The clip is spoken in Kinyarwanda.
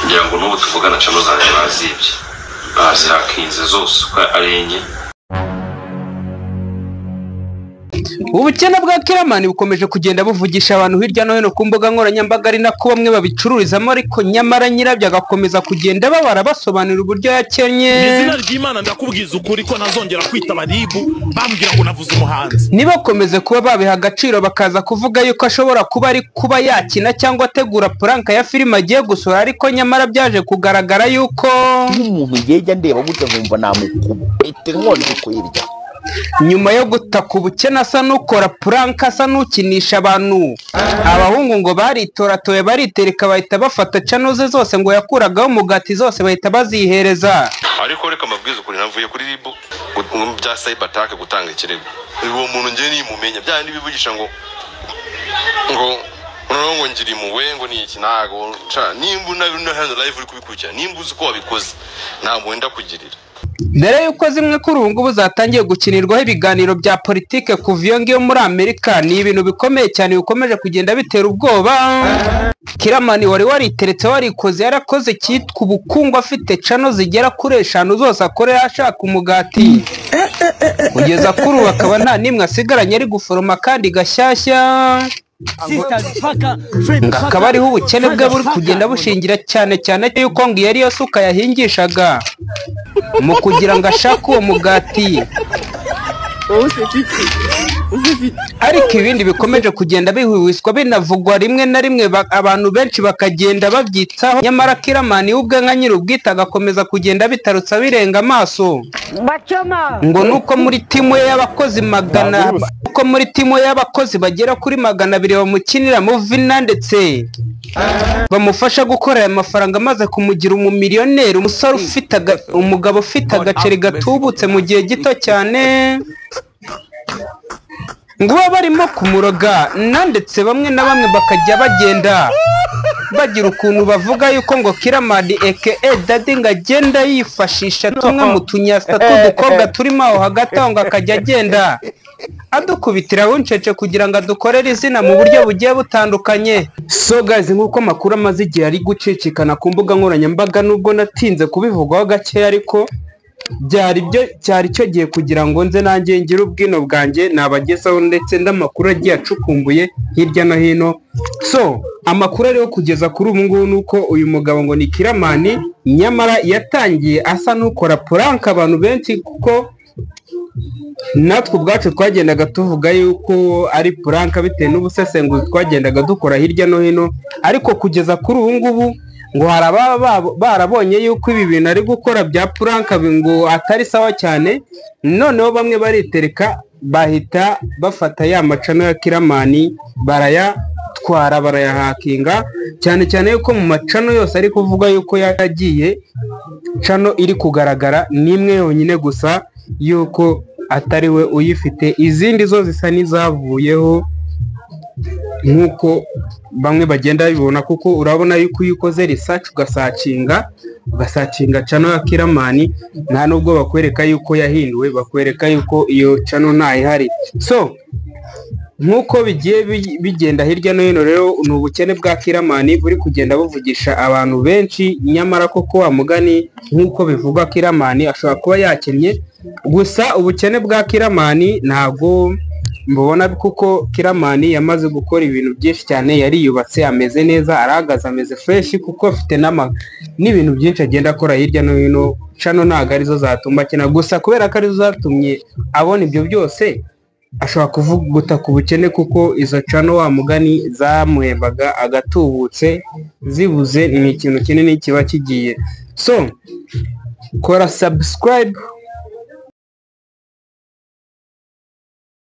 Ngira ngo n'ubu tuvugana channel zanjye bazibye, bazihakinze zose uko ari enye. Ubukene bwa Killaman bukomeje kugenda buvugisha abantu hirya no hino ku mbuga nkoranyambaga, ari nako bamwe babicururizamo, ariko nyamara nyirabyo agakomeza kugenda babara basobanura uburyo yakennye. Izina ry'Imana ndakubwiza ukuri ko ntazongera kwitaba RIB bambwira ngo navuze umuhanzi. Nibakomeze kuba babiha agaciro bakaza kuvuga yuko ashobora kuba ari kuba yakina cyangwa ategura prank ya filime agiye gusohora, ariko nyamara byaje kugaragara yuko nk'umuntu ngejya ndeba gutya nkumva namukubita inkonji kuyirya. Nyuma yo gutaka ubukene asa n'ukora prank, asa n'ukinisha abantu, abahungu ngo baritoratoye baritereka, bahita bafata channel ze zose ngo yakuragaho umugati zose bahita bazihereza. Ariko reka mbabwize ukuri, navuye kuri RIB bya cyber attack gutanga ikirego. Uwo muntu ngiye nimumenya bya nibivugisha ngo noneho ngo ngira impuhwe ngo ni iki, ntago nimba na hano live uri kubikurikira, nimba uzi ko wabikoze nta mpuhwe ndakugirira. Mbere yuko zimwe kuri ubu ngubu zatangiye gukinirwaho ibiganiro bya politike kuva iyo ngiyo muri Amerika, ni ibintu bikomeye cyane bikomeje kugenda bitera ubwoba. Killaman wari wariteretse warikoze yarakoze cyitwa ubukungu, afite channel zigera kuri 5 zose akorera ashaka umugati, kugeza kuri ubu akaba nta nimwe asigaranye ari guforoma kandi gashyashya. Ngo akaba ariho ubukene bwe buri kugenda bushingira cyane cyane yuko ngo iyo ariyo suka yahingishaga mu kugira ngo ashake uwo mugati. Ariko ibindi bikomeje kugenda bihwiswa binavugwa rimwe na rimwe, abantu benshi bakagenda babyitsaho, nyamara Killaman ubwe nka nyir'ubwite agakomeza kugenda bitarutsa birenga amaso. Ngo nuko muri timu ye y'abakozi magana, uko muri timu y'abakozi bagera kuri 200 bamukinira mu vina ndetse bamufasha gukora aya mafaranga amaze kumugira umumiliyoneri, umusore ufite umugabo ufite agaceri gatubutse mu gihe gito cyane. Ngo baba barimo kumuroga na ndetse bamwe na bamwe bakajya bagenda bagira ukuntu bavuga yuko ngo Killaman aka Daddy ngo agenda yifashisha tumwe mu tunyasa tw'udukobwa turimo aho hagati aho, ngo akajya agenda adukubitira buncece kugira ngo adukorere izina mu buryo bugiye butandukanye. So guys, nk'uko amakuru amaze igihe ari gucicikana ku mbuga nkoranyambaga, nubwo natinze kubivugaho gakeya, ariko byari byo cyari cyo gihe kugira ngo nze nanjye ngire ubwino bwanjye nabagezaho, ndetse n'amakuru agiye acukumbuye hirya no hino. So amakuru ariho kugeza kuri ubu ngubu nuko uyu mugabo ngo ni Killaman, nyamara yatangiye asa n'ukora prank abantu benshi, kuko natwe ubwacu twagendaga tuvuga yuko ari prank bitewe n'ubusesenguzi twagendaga dukora hirya no hino. Ariko kugeza kuri ubu ngubu ngo hari ababa barabonye yuko ibi bintu ari gukora bya prank ngo atari sawa cyane, noneho bamwe baritereka bahita bafata ya macano ya Killaman barayatwara barayahakinga, cyane cyane yuko mu macano yose ari kuvuga yuko yagiye channel iri kugaragara nimwe yonyine gusa yuko atari we uyifite, izindi zo zisa n'izavuyeho nk'uko bamwe bagenda babibona. Kuko urabona yuko iyo ukoze research ugasacinga channel ya Killaman, nta nubwo bakwereka yuko yahinduwe, bakwereka yuko iyo channel ntayihari. So nk'uko bigiye bigenda hirya no hino rero, ni ubukene bwa Killaman buri kugenda buvugisha abantu benshi, nyamara koko wa mugani nk'uko bivugwa Killaman ashobora kuba yakennye. Gusa ubukene bwa Killaman ntabwo mbubona, kuko Killaman yamaze gukora ibintu byinshi cyane, yariyubatse ameze neza, arahagaze ameze fresh, kuko afite n'ibintu byinshi agenda akora hirya no hino. Channel ntabwo arizo zatuma akena, gusa kubera ko arizo zatumye abona ibyo byose ashobora kuvuguta ku bukene, kuko izo channel wa mugani zamuhembaga agatubutse, zibuze ni ikintu kinini kiba kigiye. So kora subscribe